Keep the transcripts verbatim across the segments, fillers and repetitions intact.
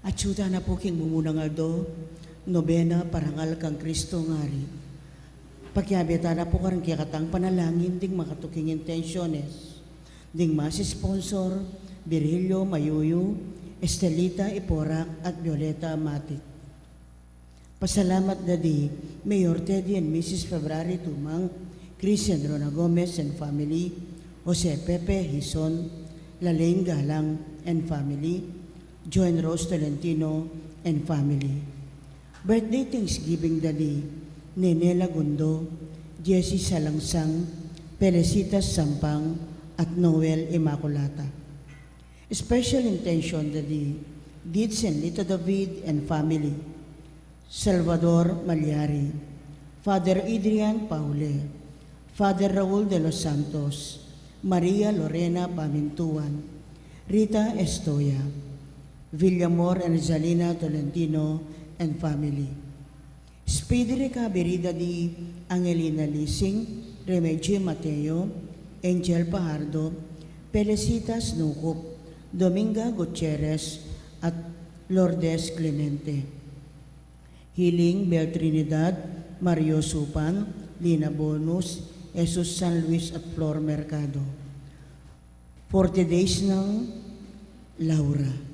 Atiu tana pu king mumunang aldo, nobena parangal kang Kristong Ari. Pakiabe tana pu karing kekatang panalangin ding makatuking intensiones, ding mas sponsor, Virilio Mayuyu, Estelita Iporac, at Violeta Matic. Pasalamat da di Mayor Teddy and Missus February Tumang, Christian Rona Gomez and family, Jose Pepe Hison, Lalaine Galang and family, Joan Rose Tolentino and family. Birthday Thanksgiving da di Nene Lagundo, Jessie Salangsang, Felicitas Sampang, at Noel Immaculata. Special intention da di Dids and Lito David and family, Salvador Malyari, Father Adrian Paule, Father Raul de los Santos, Maria Lorena Pamintuan, Rita Estoya, Villamor and Rizalina Tolentino and family. Speedy recovery da di Angelina Lising, Remegio Mateo, Angel Pajardo, Felicitas Nucup, Dominga Gutierrez, at Lourdes Clemente. Healing Bel Trinidad, Mario Supan, Lina Bonus, Jesus San Luis at Flor Mercado. Forty days ng Laura.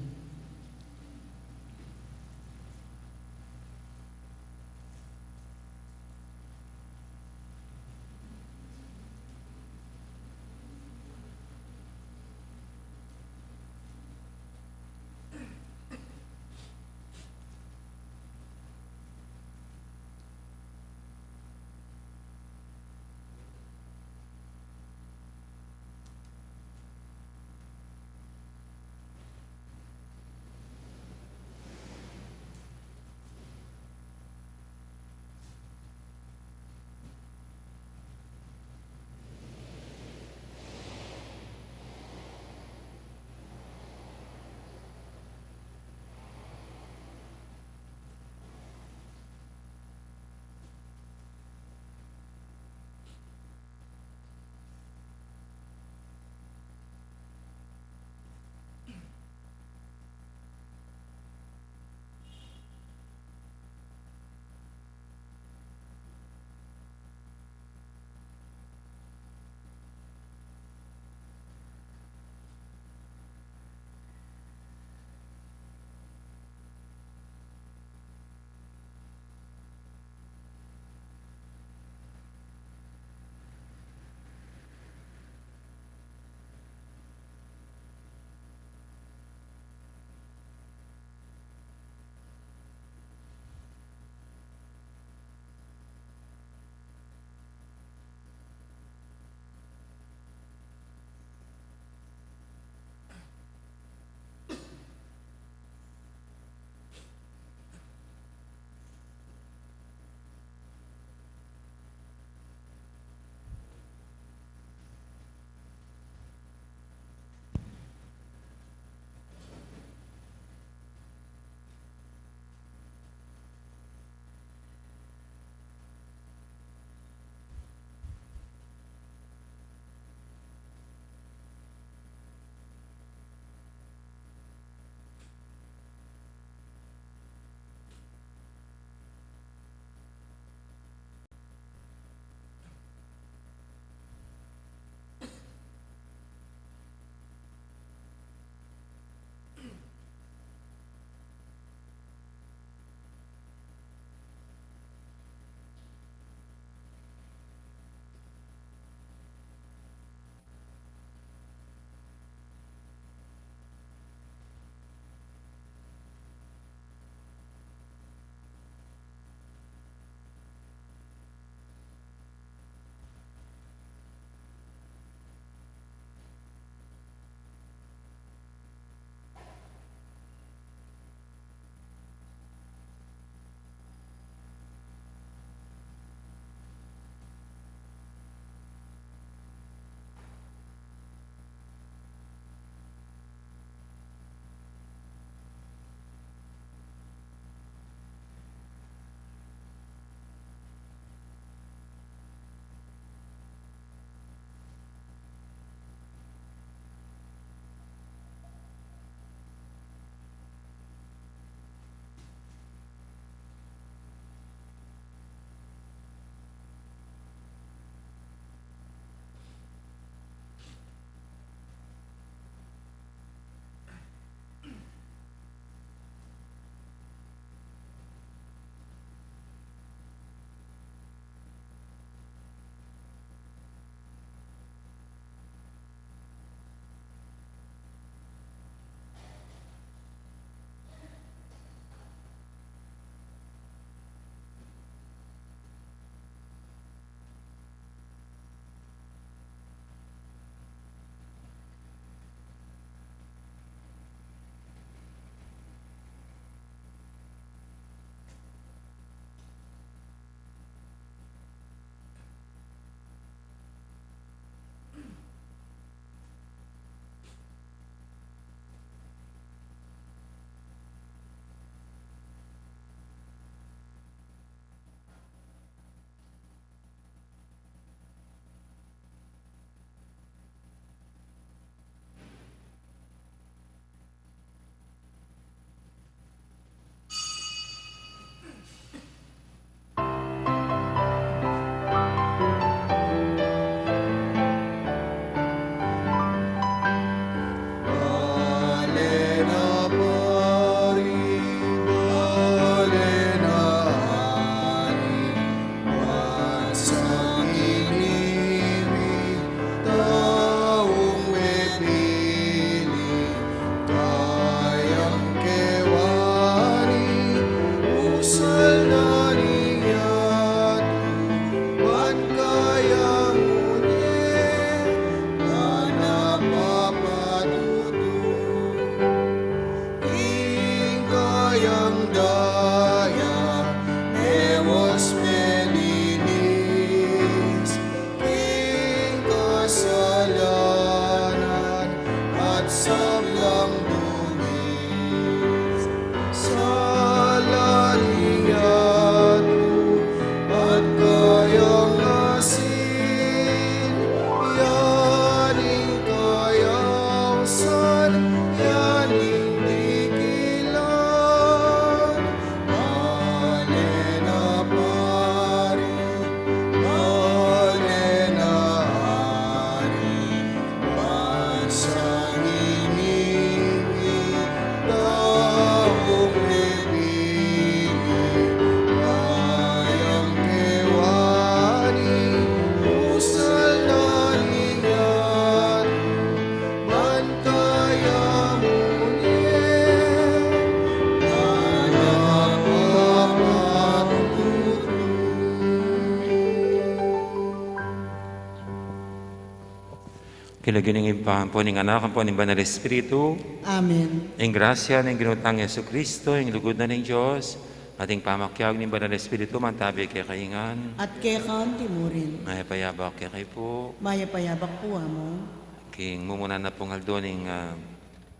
King lagyu ning Ibpa, ampo ning Anak, ampo ning Banal Espiritu. Amen. Ing grasya ning Ginu tang Jesucristo, ing lugud na ning Dios, at ing pamakiabe ning Banal Espiritu, mantabe kekayu ngan. At keka naman murin. Mayap a abak kekayu pu. Mayap a abak pu, Among. King mumuna na pung aldo ning, ah,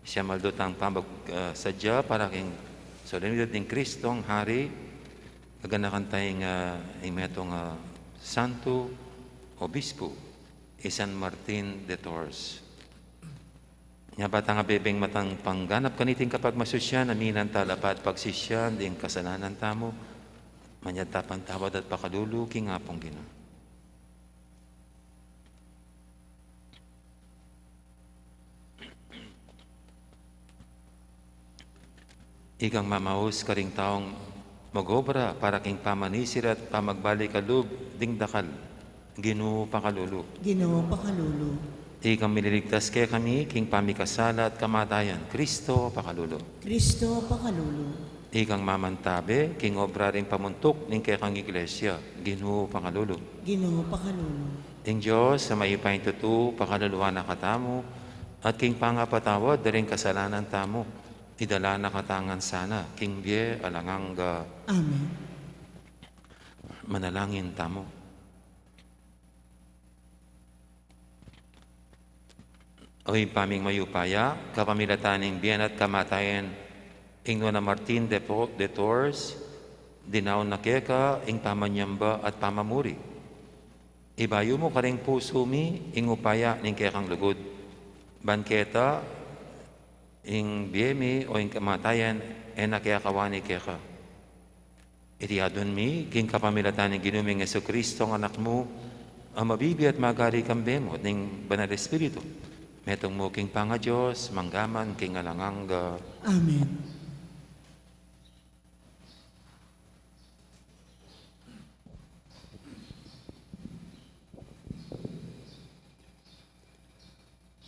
siyam aldo tang pamag-, ah, sadya para king solenidad ning Kristong Hari, gaganakan taya ing, ah, ing metung, ah, Santo Obispo, i San Martin de Tours. Nya ba tang abebeng matang pangganap kaniting kapagmasusyan, aminan tala pa at pagsisyan ding kasalanan tamu, manyad ta pantawad at pakalulu king Apung Ginu. Ikang mamaus karing taung mag-obra para king pamanisir at pamagbalik a lub ding dakal, Ginu pakalulu. Ginu pakalulu. Ikang mililigtas kekami king pamikasala at kamatayan, Kristo pakalulu. Kristo pakalulu. Ikang mamantabe king obra ring pamuntuk ning kekang Iglesia, Ginu pakalulu. Ginu pakalulu. Ing Dios a mayupayang tutu pakaluluan na katamu, at king pangapatawad da ring kasalanan tamu, idala na katamu ngan sana king bie alang angga. Amen. Manalangin tamu. O Ibpa ming mayupaya, kapamilatan ning bie na at kamatayan ning Nuan a Martin de, Po, de Tours, dinaun na keka ing pamanyamba at pamamuri. Ibayu mu karing pusu mi ing upaya ning kekang lugud. Ban keta ing bie mi o ing kamatayan e na kekawani keka. Iti adwan mi king kapamilatan ning Ginu ming Jesucristo, ing Anak mu, a mabibie at magari kambe mu at ning Banal Espiritu, metung mu king pangaDios, mangga man king alang angga. Amen.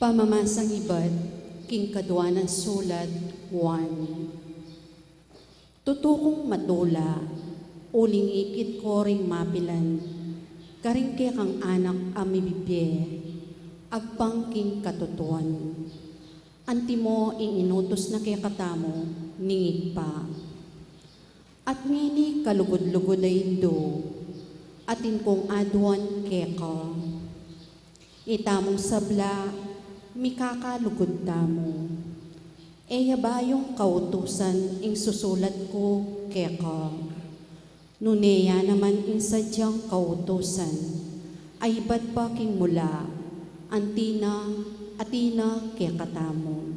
Pamamasang ibat king kadua nang sulat Juan. Tutu kung matula, uling ikit ko ring mapilan, karing kekang anak a mibibie, agpang king katutuan. Antimo ing inutus na kekatamu ning Ibpa. At ngeni kalugud-lugud a indu, atin kung aduan keka. Itamung sabla, mikakalugud tamu. E ya ba yung kautusan ing susulat ku keka? Nune ya naman ing sadyang kautusan, a ibat pa king mula, anti na, atin na kekatamu.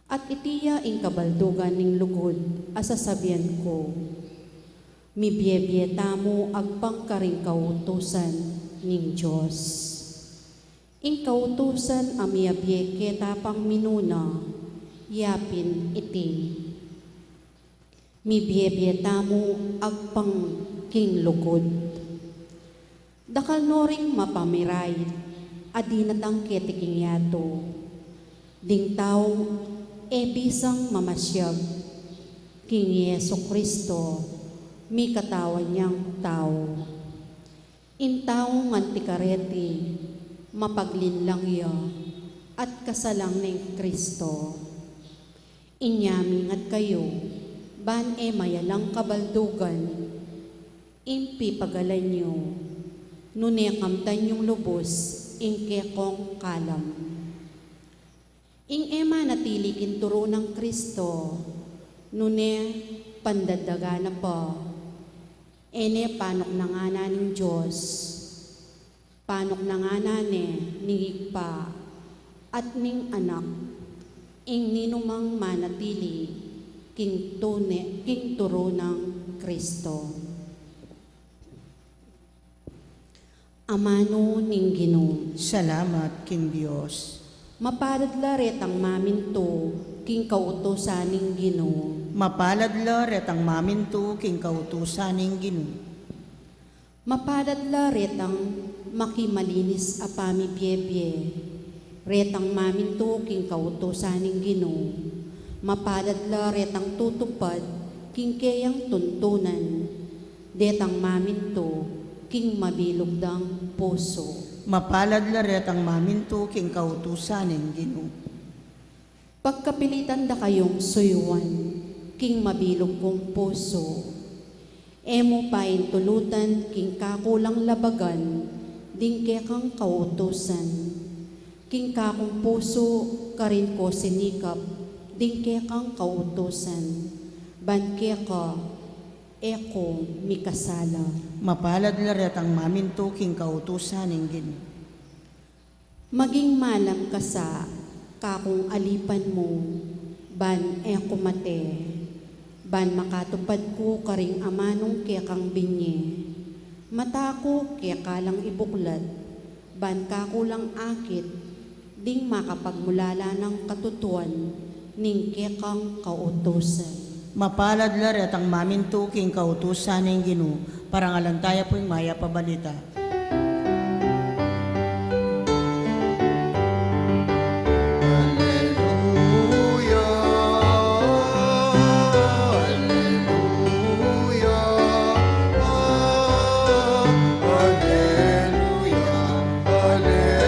At iti ya ing kabaldugan ning lugud a sasabian ku, mibie-bie tamu agpang karing kautusan ning Dios. Ing kautusan a miabie keta pang minuna, ya pin iti. Mibie-bie tamu agpang king lugud. Dakal no ring mapamirait a dinatang keti king yatu, ding taung e bisang mamasyag king Jesu-Cristo, mikatawan yang tau. Ing taung anti kareti, mapaglinlang ya, at kasalang neng Cristo. Inya mingat kayu, ban e mayalang kabaldugan ing pipagalan yu, nune kamtan yung lubus ing kekong kalam. Ing e manatili king turu nang Cristo, nune pandadagan na pa, e ne panuknangan na ning Dios. Panuknangan na ne ning Ibpa at ning Anak, ing ninumang manatili king tune, king turu nang Cristo. Amanu ning Ginu. Salamat king Dios. Mapalad la retang mamintu king kautusan ning Ginu. Mapalad la retang mamintu king kautusan ning Ginu. Mapalad la retang makimalinis a pamibie-bie, retang mamintu king kautusan ning Ginu. Mapalad la retang tutupad king keyang tuntunan, detang mamintu king mabilug dang pusu. Mapalad la retang mamintu king kautusan ning Ginu. Pagkapilitan da kayung suyuan king mabilug kung pusu. E mu paintulutan king kaku lang labagan ding kekang kautusan. King kakung pusu karin ku sinikap ding kekang kautusan. Ban keka e ku mikasala. Mapalad la retang mamintu king kautusan ning Ginu. Maging malam ka sa kakung alipan mu, ban e ku mate, ban makatupad ku karing amanung kekang binye. Mata ku keka lang ibuklat, ban kaku lang akit ding makapagmulala nang katutuan ning kekang kautusan. Mapalad la retang mamintu king kautusan ning Ginu. Parangalan taya pu ing mayap a balita. Aleluya, aleluya, aleluya,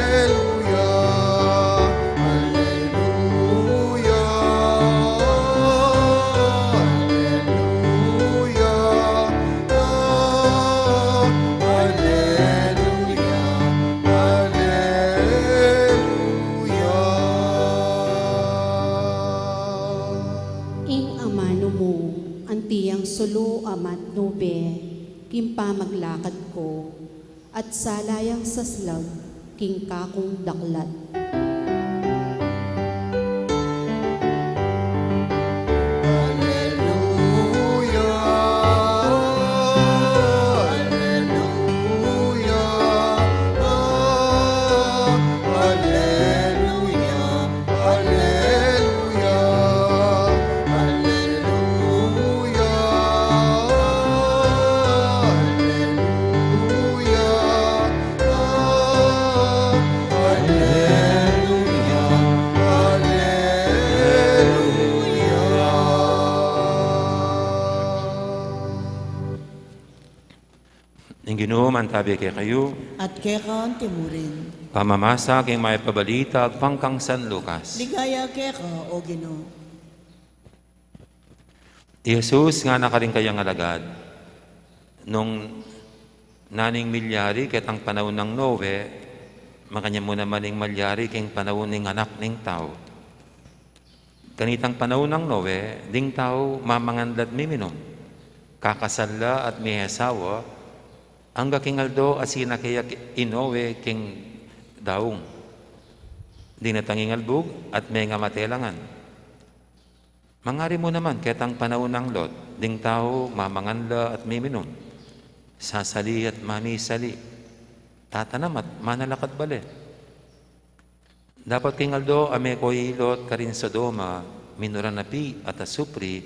aleluya, aleluya, aleluya, aleluya, aleluya. Ing amanu mu, anti yang sulu a matnube king pamaglakad ku, at sala yang saslag king kakung daklat. Aleluya, aleluya, aleluya. Aleluya, aleluya, aleluya, aleluya, aleluya. Ing Ginu mantabi kekayu. At keka antimurin. Pamamasa king mayap a balita agpang kang San Lucas. Ligaya keka, O Ginu. I Jesus ngana karing kayang alagad, nung naning milyari ketang panaun nang Noe, makanyan mu naman ing malyari king panaun ning Anak ning Tau. Kanitang panaun nang Noe, ding tau mamangan la at miminum, kakasal la at miasawa, angga king aldo a sinake ya i Noe king daung. Dinatang ing albug at mengamate la ngan. Mangari mu naman ketang panaun nang Lot, ding tau mamangan la at miminum, sasali at mamisali, tatanam at manalakad bale. Dapot king aldo a meko i Lot karin Sodoma, minuran api at asupri,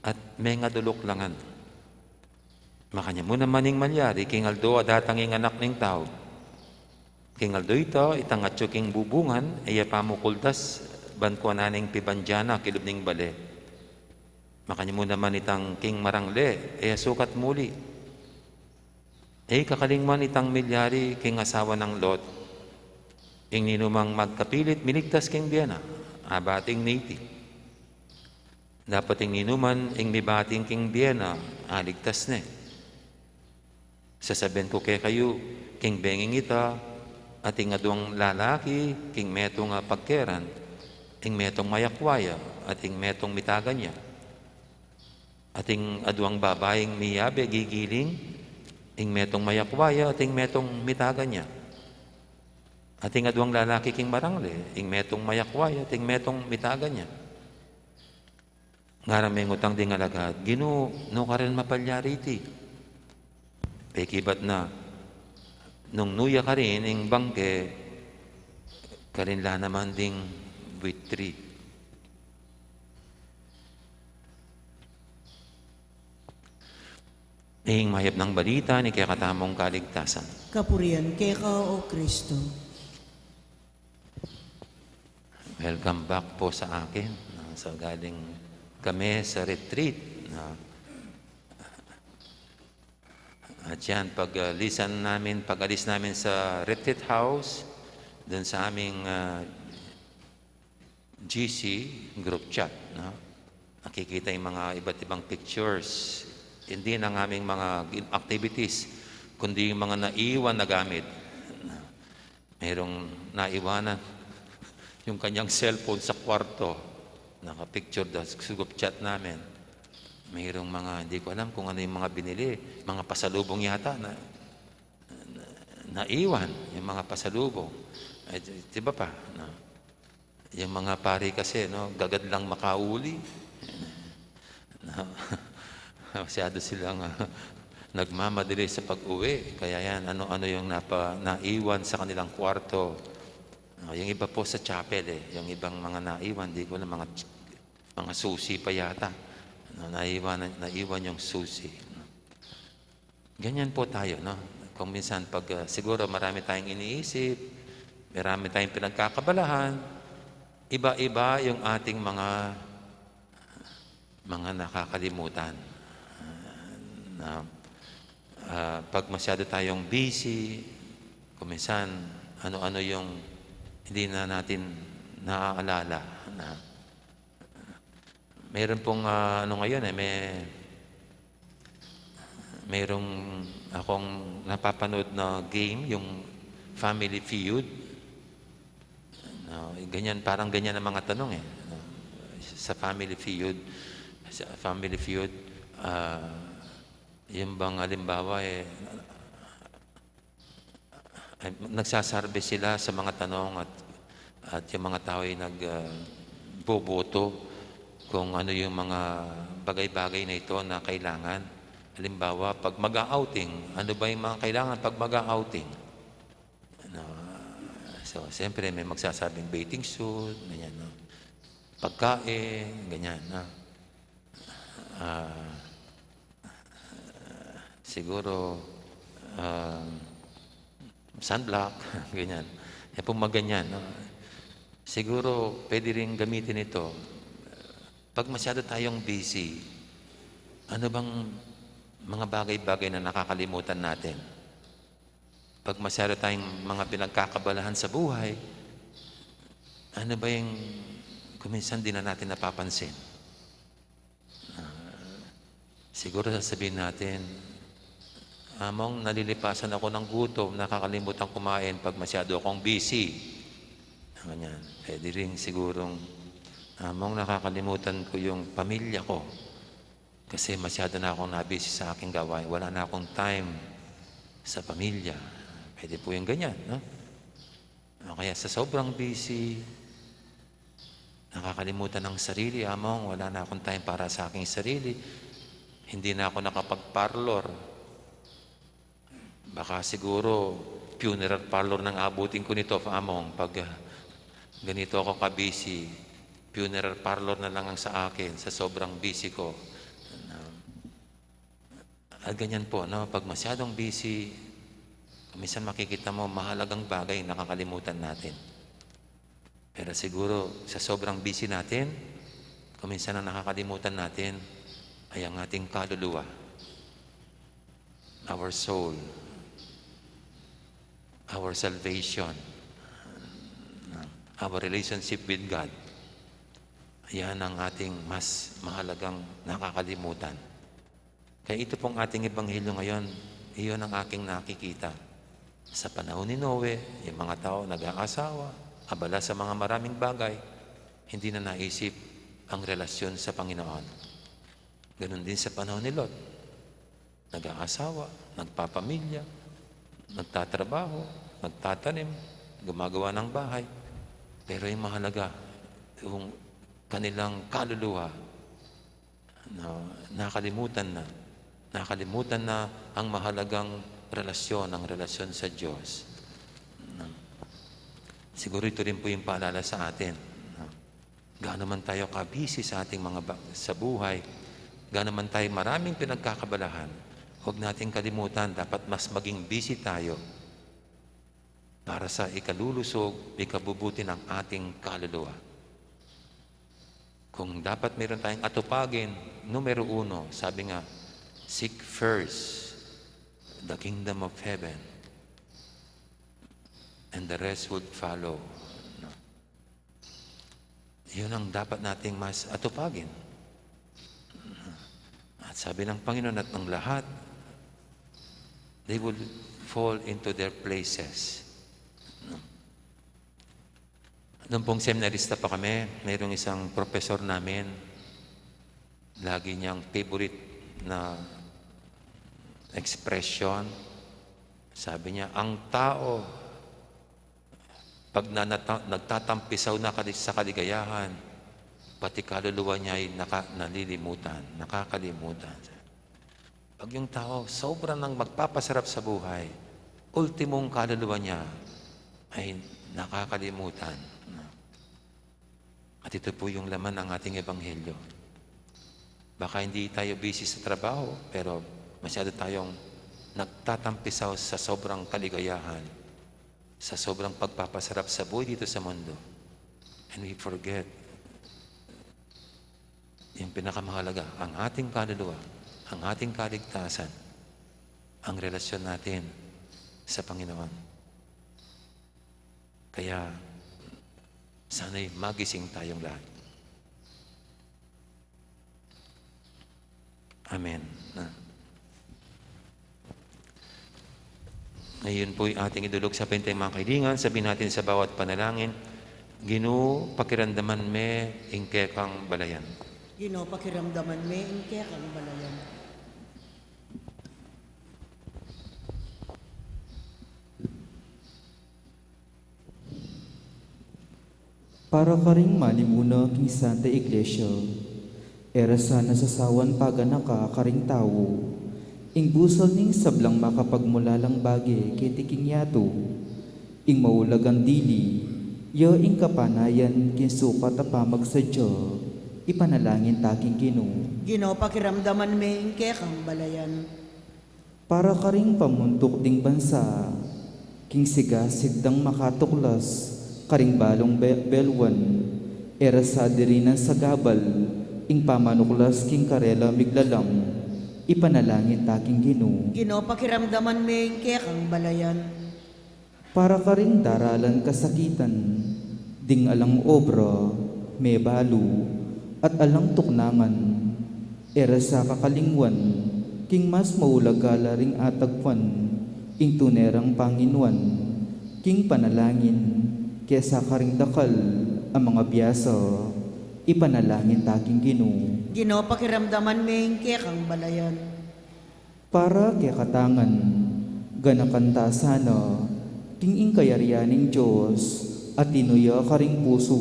at mengaduluk la ngan. Makanyan mu naman ing malyari king aldo a datang ing Anak ning Tau. King aldo ita, itang atyu king bubungan e ya pamukuldas ban kuanan ing pibandian na kilub ning bale. Makanyan mu naman itang king marangle e ya sukat muli. E kakalinguan itang milyari king asawa nang Lot. Ing ninumang magkapilit miligtas king bie na, abating ne iti. Dapot ing ninuman ing mibating king bie na, aligtas ne. Sasabian ku kekayu, king benging ita, ating aduang lalaki king metung a pagkeran, ing metung mayakwa ya, at ing metung mitagan ya. Ating aduang babaing miyabe gigiling, ing metung mayakwa ya, at ing metung mitagan ya. Ating aduang lalaki king marangle, ing metung mayakwa ya, at ing metung mitagan ya. Ngara mengutang ding alagad, Ginu, nu karin mapalyari iti? Pekibat na, nung nu ya karin ing bangke, karin la naman ding buitri. Ing mayap nang balita ning kekatamung kaligtasan. Kapurian keka, O Kristo. Welcome back po sa akin. Ah, sa galing kami sa retreat, na, At yan, pag, ah, lisan namin, pag-alis namin sa retreat house, dun sa aming, ah, G C group chat, no? Nakikita yung mga iba't ibang pictures. Hindi ng aming mga gin-, activities, kundi yung mga naiwan na gamit. Mayroong naiwanan yung kanyang cellphone sa kwarto. Naka-picture daw sa group chat namin. Mayroong mga, hindi ko alam kung ano yung mga binili, mga pasalubong yata na, na, naiwan, yung mga pasalubong. Ay, di ba pa, no? Yung mga pari kasi, no, gagad lang makauli. No? Masyado silang, ah, nagmamadali sa pag-uwi. Kaya yan, ano-ano yung napa-, naiwan sa kanilang kwarto. No, yung iba po sa chapel, eh. Yung ibang mga naiwan, di ko na, mga, mga susi pa yata. No, naiwan, naiwan yung susi. Ganyan po tayo, no? Kung minsan pag, ah, siguro marami tayong iniisip, marami tayong pinagkakabalahan, iba-iba yung ating mga, mga nakakalimutan. Ah, na, ah, pag masyado tayong busy, kung minsan ano-ano yung hindi na natin naaalala na Meron pong, ah, ano ngayon, eh, may, merong akong napapanood na game, yung Family Feud. No, ganyan, parang ganyan ang mga tanong, eh, no? Sa Family Feud, sa Family Feud, ah, yung bang halimbawa, eh, ay, nagsasurvey sila sa mga tanong at, at yung mga tao ay nag, ah, boboto kung ano yung mga bagay-bagay na ito na kailangan. Halimbawa, pag mag-a-outing, ano ba yung mga kailangan pag mag-a-outing? Ano, so, siyempre, may magsasabing bathing suit, ganyan, no? Pagkain, ganyan, no? Ah, siguro, ah, sunblock, ganyan. Yan pong maganyan, no? Siguro, pwede rin gamitin ito. Pag masyado tayong busy, ano bang mga bagay-bagay na nakakalimutan natin? Pag masyado tayong mga pinagkakabalahan sa buhay, ano ba yung kung minsan di na natin napapansin? Ah, siguro sasabihin natin, "Among, nalilipasan ako ng gutom, nakakalimutan kumain pag masyado akong busy." Ganyan. Pwede rin sigurong, "Among, nakakalimutan ko yung pamilya ko kasi masyado na akong nabisi sa aking gawain. Wala na akong time sa pamilya." Pwede po yung ganyan, no? O kaya sa sobrang busy, nakakalimutan ang sarili, "Among, wala na akong time para sa aking sarili. Hindi na ako nakapag-parlor." Baka siguro funeral parlor nang abutin ko nito, Among, pag, ah, ganito ako ka-busy. Funeral parlor na lang ang sa akin sa sobrang busy ko. At ganyan po, no? Pag masyadong busy, minsan makikita mo mahalagang bagay nakakalimutan natin. Pero siguro sa sobrang busy natin, kung minsan ang nakakalimutan natin ay ang ating kaluluwa, our soul, our salvation, our relationship with God. Yan ang ating mas mahalagang nakakalimutan. Kaya ito pong ating ebanghelyo ngayon, iyon ang aking nakikita. Sa panahon ni Noe, yung mga tao nag-aasawa, abala sa mga maraming bagay, hindi na naisip ang relasyon sa Panginoon. Ganun din sa panahon ni Lot. Nag-aasawa, nagpapamilya, nagtatrabaho, nagtatanim, gumagawa ng bahay. Pero yung mahalaga, yung kanilang kaluluwa, no, nakalimutan na. Nakalimutan na ang mahalagang relasyon, ang relasyon sa Diyos. No? Siguro ito rin po yung paalala sa atin. No? Gaano man tayo kabisi sa ating mga ba-, sa buhay, gaano man tayo maraming pinagkakabalahan, huwag nating kalimutan, dapat mas maging busy tayo para sa ikalulusog, ikabubuti ng ating kaluluwa. Kung dapat meron tayong atupagin, numero uno, sabi nga, "Seek first the kingdom of heaven, and the rest would follow. No? Yun ang dapat nating mas atupagin. At sabi ng Panginoon, at ang lahat, they will fall into their places. Nung pong seminarista pa kami, mayroong isang professor namin, lagi niyang favorite na expression. Sabi niya, ang tao, pag nanata-, nagtatampisaw na kali-, sa kaligayahan, pati kaluluwa niya ay naka-, nalilimutan, nakakalimutan. Pag yung tao sobra nang magpapasarap sa buhay, ultimong kaluluwa niya ay nakakalimutan. At ito po yung laman ng ating ebanghelyo. Baka hindi tayo busy sa trabaho, pero masyado tayong nagtatampisaw sa sobrang kaligayahan, sa sobrang pagpapasarap sa buhay dito sa mundo. And we forget yung pinakamahalaga, ang ating kaluluwa, ang ating kaligtasan, ang relasyon natin sa Panginoon. Kaya, sana'y magising tayong lahat. Amen. Na. Ngayon po'y ating idulog sa pintay, mga kaibigan. Sabihin natin sa bawat panalangin, "Ginu, pakiramdaman me ing kekang balayan." Ginu, pakiramdaman me ing kekang balayan. Para karing manimuna king Santa Iglesia, e ra sana sasawan paganaka karing tau ing busal ning sablang makapagmulalang bage keti king yatu. Ing maulagang dili ya ing kapanayan king sukat a pamagsadya, ipanalangin ta king Ginu. Ginu, pakiramdaman me ing kekang balayan. Para karing pamuntuk ding bansa, king sigasig dang makatuklas karing balung be-, belwan, e ra sa dirinan sagabal ing pamanuklas king karela miglalang, ipanalangin ta king Ginu. Ginu, pakiramdaman me ing kekang balayan. Para karing daralan kasakitan, ding alang obra, mebalu, at alang tuknangan, e ra sa kakalingwan king mas maulaga la ring atagpuan, ing tune rang panginuan, king panalangin, kesa karing dakal a mangabiasa, ipanalangin ta king Ginu. Ginu, pakiramdaman me ing kekang balayan. Para kekatangan, ganakan ta sana king ing kayarian ning Dios a tinuya karing pusu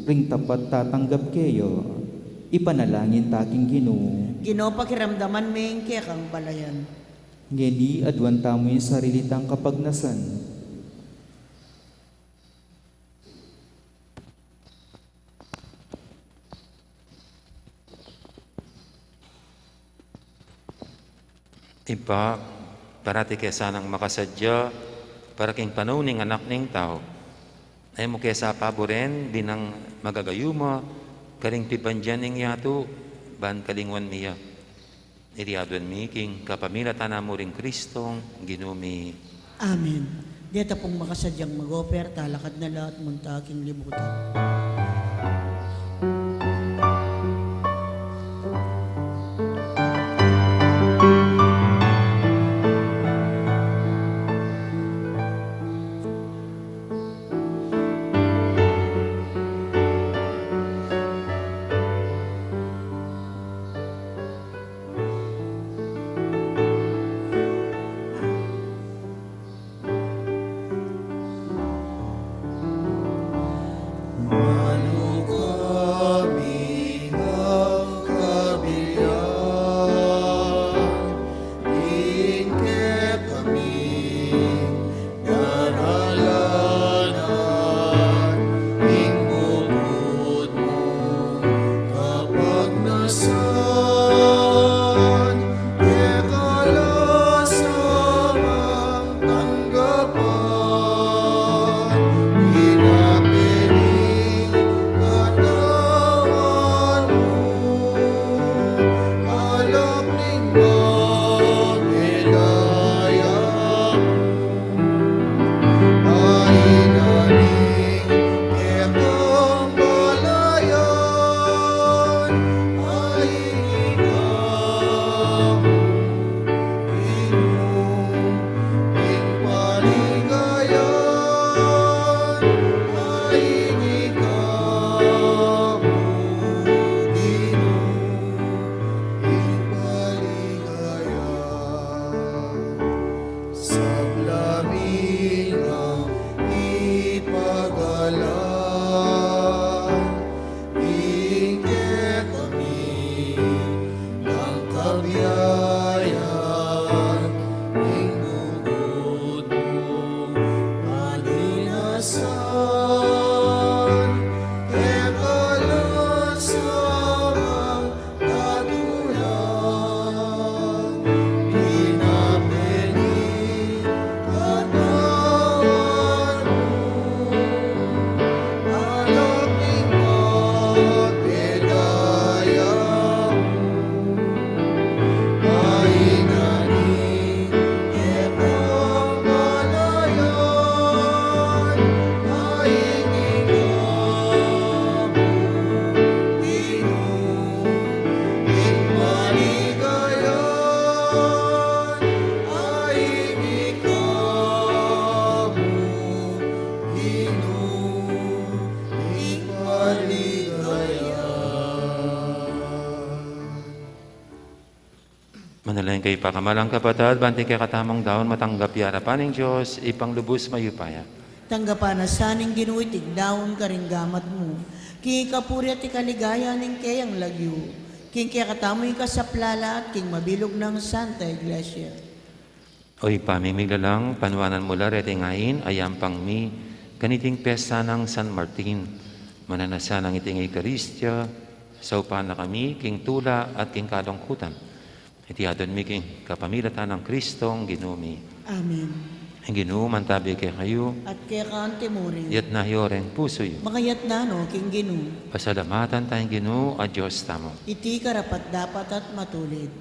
ring tapat tatanggap keya, ipanalangin ta king Ginu. Ginu, pakiramdaman me ing kekang balayan. Ngeni aduan tamu ing sarili tang kapagnasan. Ibpa, parati ke sanang makasadya para king panaun ning Anak ning Tau. E mu ke sa paburen binang magagayuma karing pibandian ning yatu, ban kalingwan mi ya. Iti aduan mi king kapamilatan na mu ring Kristong Ginu mi. Amen. Deta pung makasadyang mag-offer, talakad na la at munta king libutan. Ipakamalan kapatad, ban ing kekatamung daun matanggap ya king arapan ning Dios, Ibpang lubus mayupaya. Tanggapan na sa ning Ginu iting daun karing gamat mu, king kapurian at king kaligayan ning keyang lagyu, king kekatamung kasaplalan at king mabilug nang Santa Iglesia. O Ibpa ming miglalang, panuanan mu la reting ain a yampang mi kaniting pesta nang San Martin. Mananu na sanang iting Eukaristia, saupan na kami king tula at king kalungkutan. Iti adwan mi king kapamilatan nang Kristong Ginu mi. Amen. Ing Ginu mantabi kekayu. At keka mu rin. Itas yu reng pusu yu. Makatas na no king Ginu. Pasalamatan taya ing Ginu a Dios tamu. Iti karapat-dapat at matulid.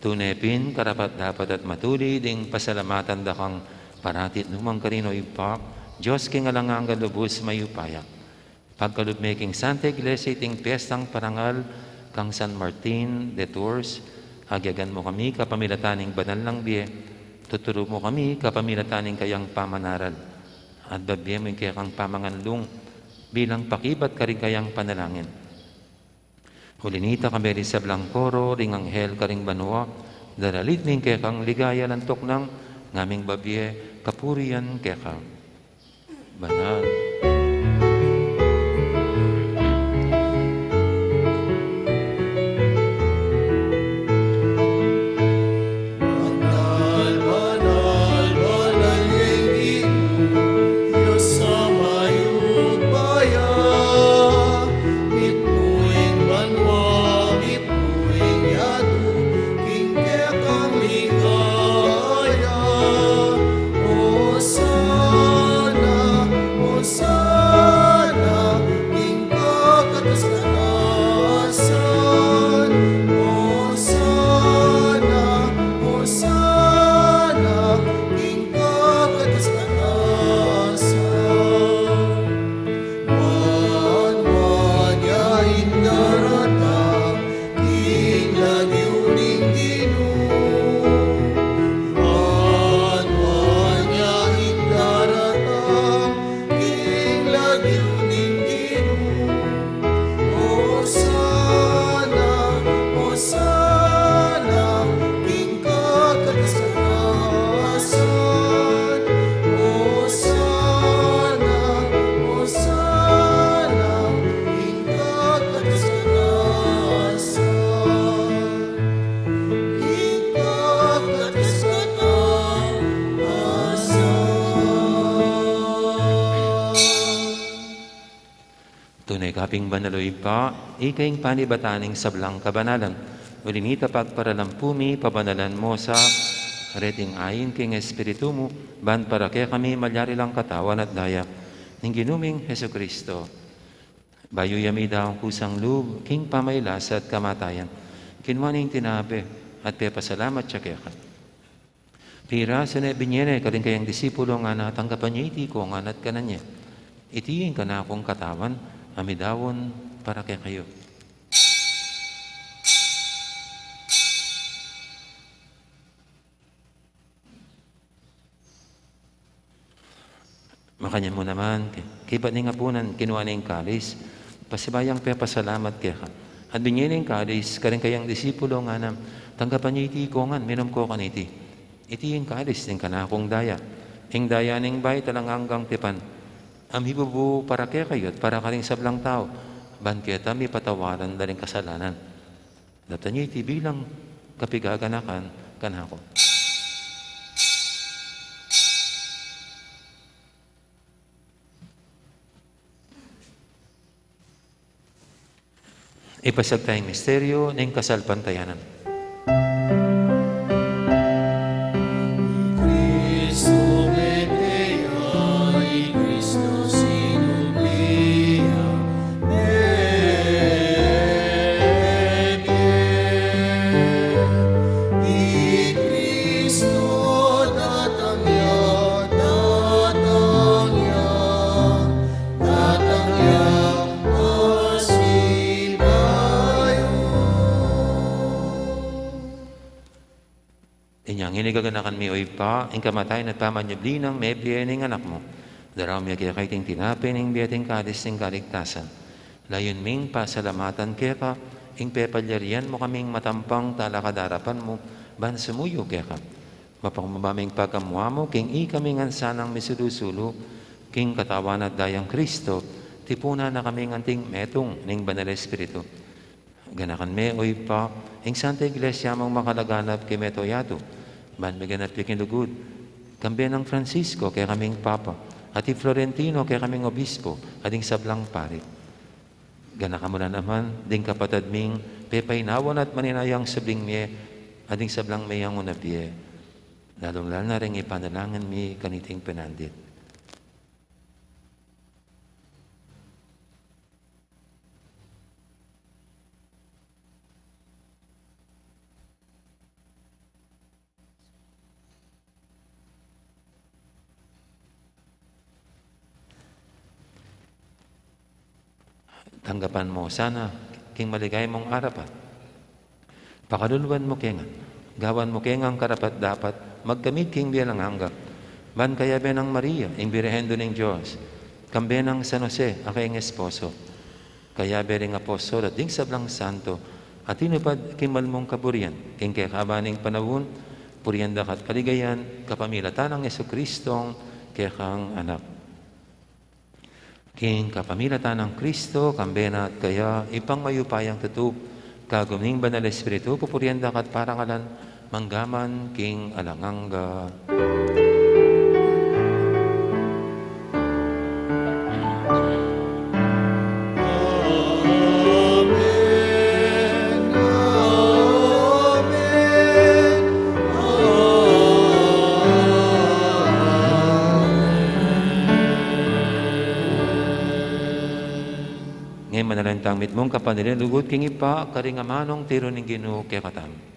Tune pin karapat-dapat at matulid ing pasalamatan da kang parati at nukarin man, O Ibpa, Dios king alang angga, lubus mayupaya. Pagkalub me king Santa Iglesia iting pestang parangal kang San Martin de Tours, agyagan mu kami kapamilatan ning banal nang bie, tuturu mu kami kapamilatan ning kayang pamanaral, at babie mu ing kekang pamanganlung bilang pakibat karing kayang panalangin. Uli nita, kambe ring sablang koro ring anghel karing banua, daralit mi ing kekang ligaya, lantuk nang ngaming babie kapurian keka. Banal. Banal, banal, banal ya ing Ginu, Dios a mayupaya. Mitmu ing banua, mitmu ing yatu, king kekang ligaya. Osana, Osana, king kakatas-katasan. Osana, Osana, king kakatas-katasan. Wan, wan ya ing daratang king lagyu ning Ginu. Wan, wan ya ing daratang king lagyu ning Ginu. Osana, Osana, king kakatas-katasan. Osana, Osana, king kakatas-katasan. King kakatas-katasan. Tune ka pin banal, O Ibpa, ika ing panibatan ning sablang kabanalan. Uli nita, pagparalampu mi, pabanalan mu sa reting ain king Espiritu mu, ban para kekami malyari lang katawan at daya ning Ginu ming Jesucristo. Bayu ya midaun kusang lub king pamagkasakit at kamatayan, kinua ne ing tinape at pepasalamat ya keka. Pirasu ne, binie ne karing kayang disipulo, ngana, tanggapan ye iti kongan at kanan ye. Iti ing kanakung katawan a midaun para kekayu. Makanyan mu naman, ke-, kaybat ning apunan, kinua ne ing kalis, pasibayu yang pepasalamat keka. At binie ne ing kalis karing kayang disipulo, ngana, tanggapan ye iti kongan, minum ko kaniti. Iti ing kalis ning kanakung daya, ing daya ning bayu at alang anggang tipan, a mibubu para kekayu at para karing sablang tau, ban keta mipatawaran la ring kasalanan. Daptan ye iti bilang kapigaganakan kanaku. Ipasiag taya ing misteryu ning kasalpantayanan. Cristo mete ya, i Cristo sinubli ya, mete. I Cristo datang ya, datang ya, datang ya, pasibayu. Inyang ini gaganakan mi, O Ibpa, ing kamatayan at pamanyubli nang mebie ning Anak mu. Daraun mi keka iting tinape ning bie at ing kalis ning kaligtasan. Layun ming pasalamatan keka ing pepalyarian mu kaming matampang talakad king arapan mu, ban sumuyu keka. Mapakumbaba ming pagamu-amu king ikami ngan sanang misulu-sulu king katawan at dayang Kristo, tipunan na kaming anting metung ning Banal Espiritu. Ganakan me, o Ibpa, ing Santa Iglesia mung makalaganap king mabilug a yatu, ban miganap ya king lugud, kambe nang Francisco kekaming Papa, at i Florentino kekaming Obispo, at ding sablang pari. Ganakan mu la naman ding kapatad ming pepainawan at maninayang subling mie, at ding sablang meyangu na bie. Lalung-lalu na ring ipanalangin mi kaniting penandit. Tanggapan mu sana king maligaya mung arapan. Pakaluluan mu ke ngan, gawan mu ke ngan karapat-dapat magkamit king bie alang angga, ban kayabe nang Maria, ing Birhen Indu ning Dios, kambe nang San Jose a kayang esposo, kayabe ring apostol at ding sablang santo a tinupad king mal mung kaburian king kekaban ning panaun, purian daka at paligayan kapamilatan nang Jesucristong kekang Anak. King kapamilatan nang Kristo, kambe na at kaya, Ibpang mayupayang tutu, kagum ning Banal Espiritu, pupurian daka at parangalan, mangga man king alang angga. Amen. Amen. Amen. Ngeni manalangin tang mitmung kapanaligan lugud king Ibpa, karing amanung tiru ning Ginu kekatamu.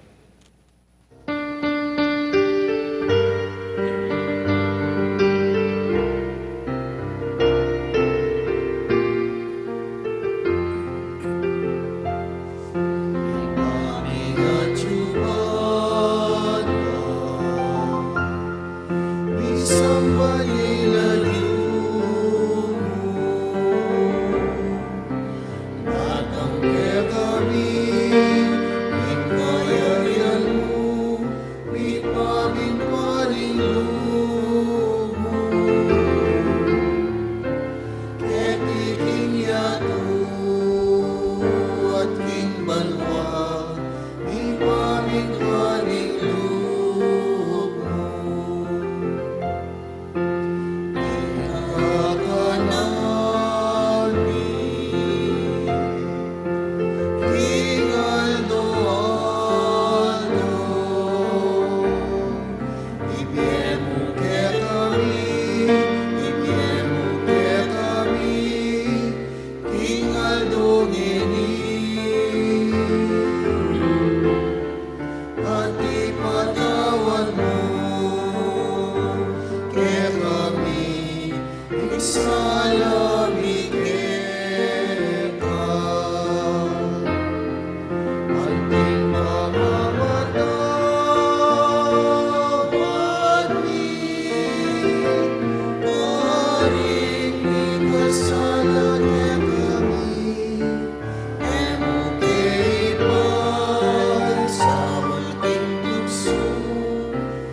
Datang kekami ing kayarian mu, mipamintuan ing lub mu. Keti king yatu at king banua, mipamintuan ing lub mu. Ing kakanan mi king aldo-aldo, ibie mu kekami, ibie mu kekami king aldo ngeni. At ipatawad mu kekami ing sala mi keka, anting pamamatawad mi karing mikasala kekami. E mu ke ipaisaul king tuksu,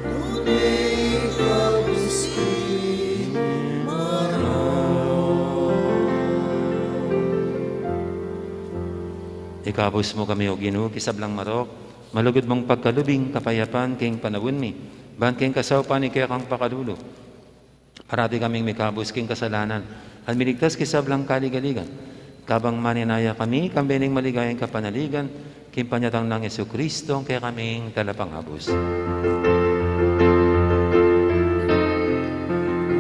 nune ikabus king marok. Ikabus mu kami, O Ginu, king sablang marok, malugud mung pagkalub ing kapayapan king panaun mi, ban king kasaupan ning kekang pakalulu, parati kaming mikabus king kasalanan, at miligtas king sablang kaligaligan. Kabang maninaya kami, kambe ning maligayang kapanaligan, king panyatang nang Jesucristo, ing kekaming Talapangabus.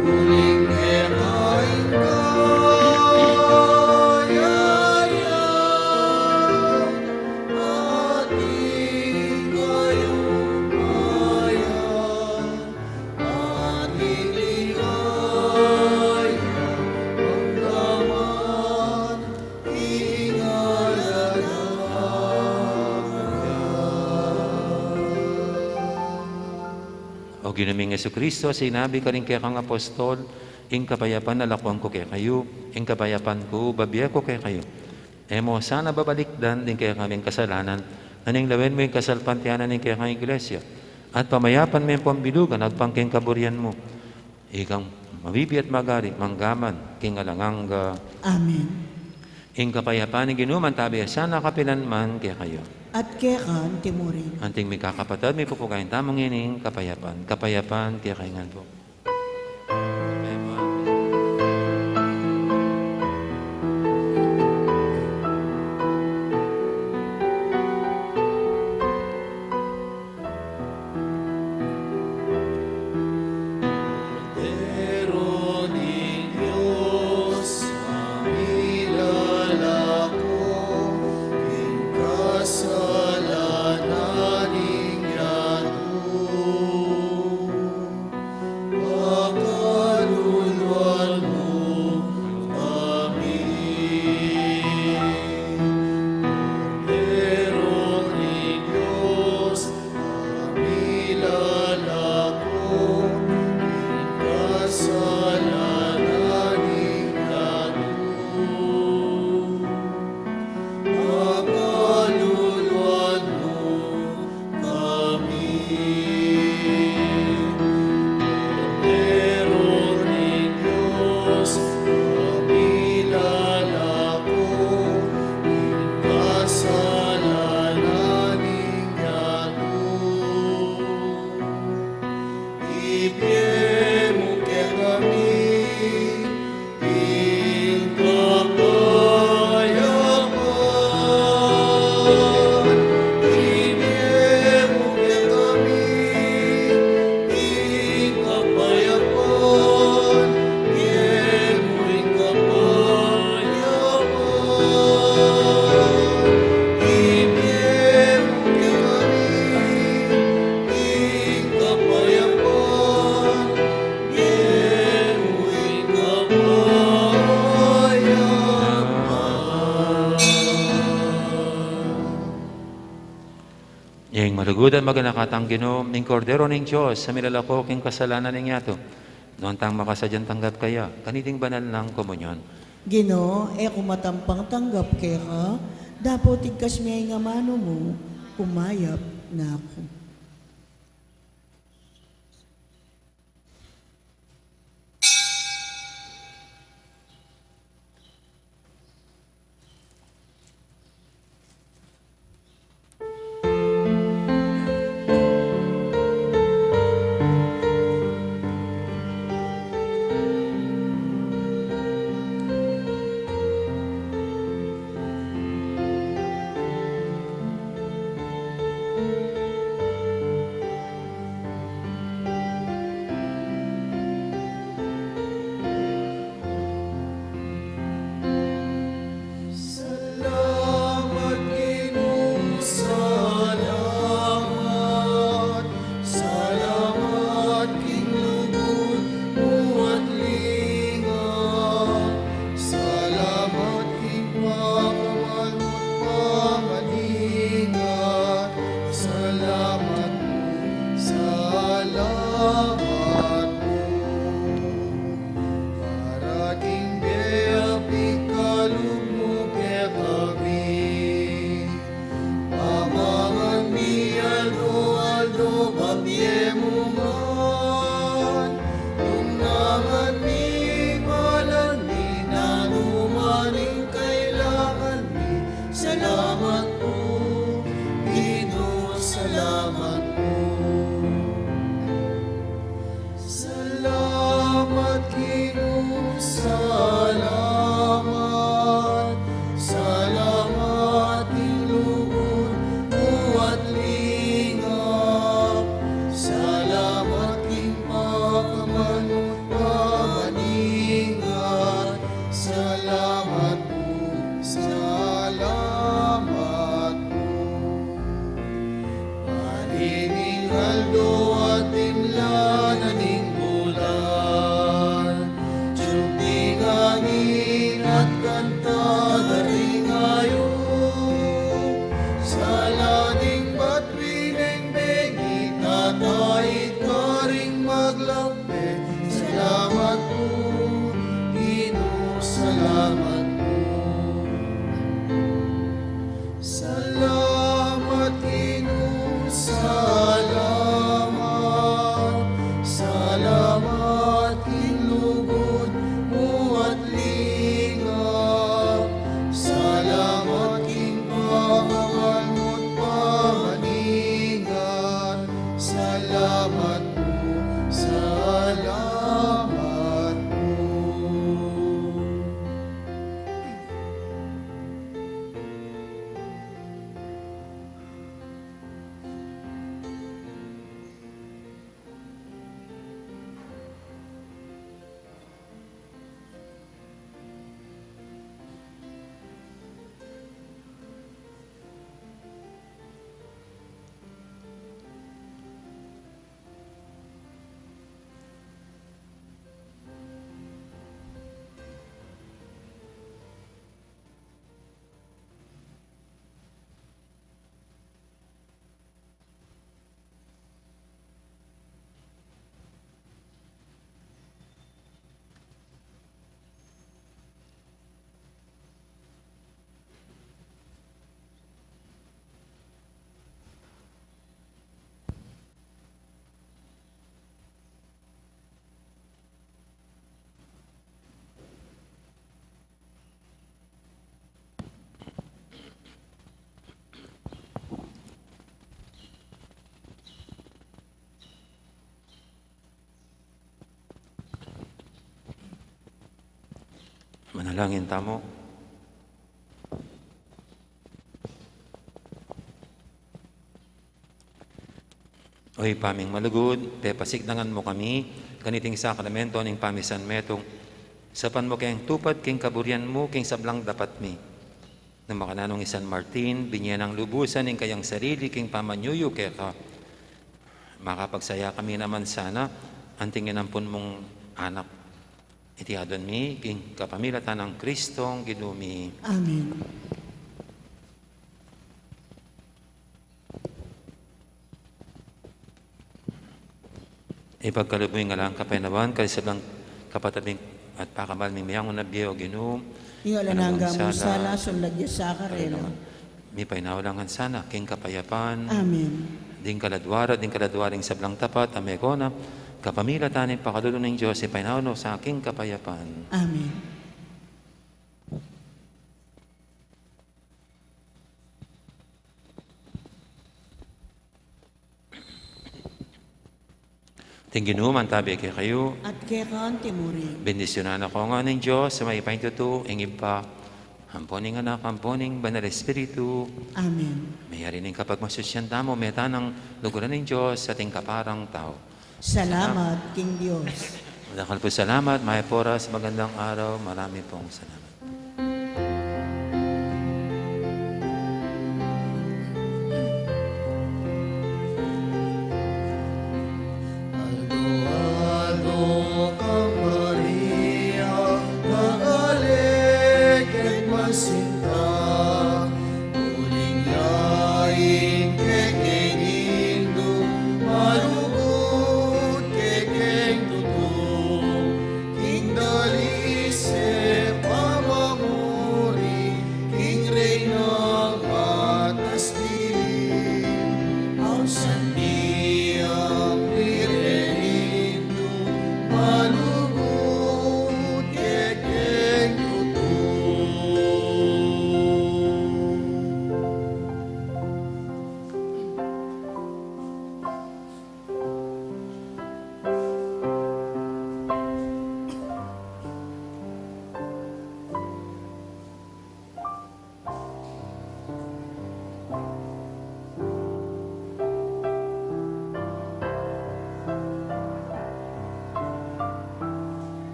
Uling keka ing kayarian, at ing kayupayan, at ing ligaya, mangga man king alang angga. O Ginu ming Jesucristo, sinabi karing kekang apostol, ing kapayapan lakuan ku kekayu, ing kapayapan ku bibie ku kekayu. E mu sana babalikdan ding kekaming kasalanan, Nune lawen mu ing kasalpantayanan ning kekang Iglesia at pamayapan me ing pambilugan agpang king kaburian mu. Ikang mabibie at magari, mangga man king alang angga. Amen. Ing kapayapan ning Ginu mantabi ya sana kapilan man kekayu. At keka antimurin. Anting mikakapatad, mipupugayan tamu ngening kapayapan. Kapayapan kekayu ngan pu. Kordero ning Dios, a milalako king kasalanan ning yatu. Pakaluluan mu kami. Kordero ning Dios, a milalako king kasalanan ning yatu. Pakaluluan mu kami. Kordero ning Dios, a milalako king kasalanan ning yatu. Ibie mu kekami ing kapayapan. Ibie mu kekami ing kapayapan. Ibie mu ing kapayapan. Ibie mu kekami ing kapayapan. Ing malugud at maganaka tang Ginu, ing Kordero ning Dios, a milalako king kasalanan ning yatu. Nuan tang makasadyang tanggap kaya kaniting banal nang komunyon. Ginu, e ku matampang tanggap keka, dapot igkas me ing amanu mu, kumayap na ku. Salamat, Ginu, salamat. Salamat king lugud mu at linga. Salamat king pakamal mu't pamaningat. Salamat pu, salamat pu. Para king bie a pikalub mu kekami. Pamangan mi aldo-aldo, babie mu ngan. Nung naman mi, malan mi, nanu man ing kailangan mi. Salamat pu, Ginu, salamat pu. Manalangin tamu. O Ibpa ming malugud, pepasikdangan mu kami kaniting sakramento ning pamisan metung, saupan mu keng tupad king kaburian mu king sablang dapat mi. Nung makananu i San Martin, binye nang lubusan ing kayang sarili king pamanyuyu keka, makapagsaya kami naman sana anting inampun mung anak. Iti adwan mi king kapamilatan nang Kristong Ginu mi. Amen. Ipagkalub mu ing alang kapaynawan karing sablang kapatad mi at pakamal ming miyang unabie, O Ginu. Ing alang angga mung sala, sala, sulad ya sa karela. Karela. Mipainawa la ngan sana king kapayapan. Amen. Ding kaladua ra, ding kaladua ring sablang tapat a meko na, kapamilatan ning pakalulu ning Dios, ipainawa na sa king kapayapan. Amen. Ing Ginu mantabi kekayu. At keka mu rin. Bendisyunan na kayu ngan ning Dios a mayupaya king tutu, ing Ibpa, ampo ning Anak, ampo ning Banal Espiritu. Amen. Mayari ning kapagmasusyan tamu, mete nang luguran ning Dios at ing kaparang tau. Salamat king Dios. Madakal pung salamat, mayap a oras, magandang araw, marami pong salamat.